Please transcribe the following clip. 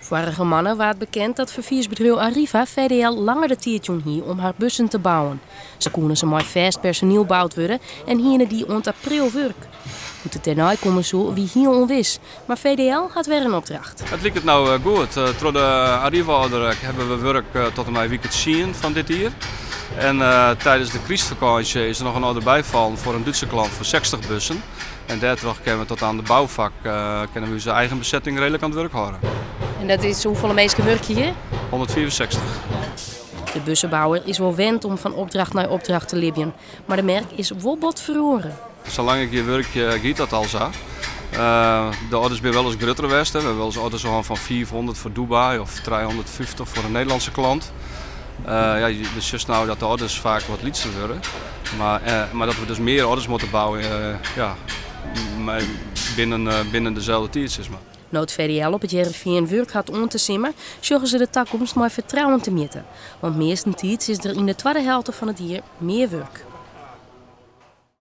Foarige moanne waard bekend dat ferfiersbedriuw Arriva VDL langer de tiid jûn hie om har bussen te bouwen. Sa koene se mei fêst personiel boud wurde en hiene dy oant april wurk. Hoe't it dêrnei komme soe wie hiel ûnwis, mar VDL hat wer in opdracht. It liket no goed. Troch de Arriva-oarder hawwe we wurk tot en mei wike tsien fan dit jier. En tidens de krystfakânsje is der noch in oarder byfallen foar in Dútse klant foar 60 bussen. En dêrtroch kinne we tot aan de boufak kinne we ús eigen besetting reedlik oan it wurk hâlde. En dat is hoefolle minsken wurkje hjir? 165. De bussebouwer is wol wend om fan opdracht nei opdracht te libjen, mar de merk is wol bot feroare. Salang ik hjir wurkje giet dat al sa. De orders binne wolris grutter west. We hawwe wolris orders hân fan 500 foar Dubai of 350 foar in Nederlânske klant. Ja, do sjochst no dat de orders faak wat lytser wurde. Mar dat we dus mear orders moatte bouwe ja, binnen deselde tiid sis mar. No't VDL op It Hearrenfean wurk hat oant de simmer, sjogge se de takomst mei fertrouwen temjitte. Want meastentiids is der yn de twadde helte fan it jier mear wurk.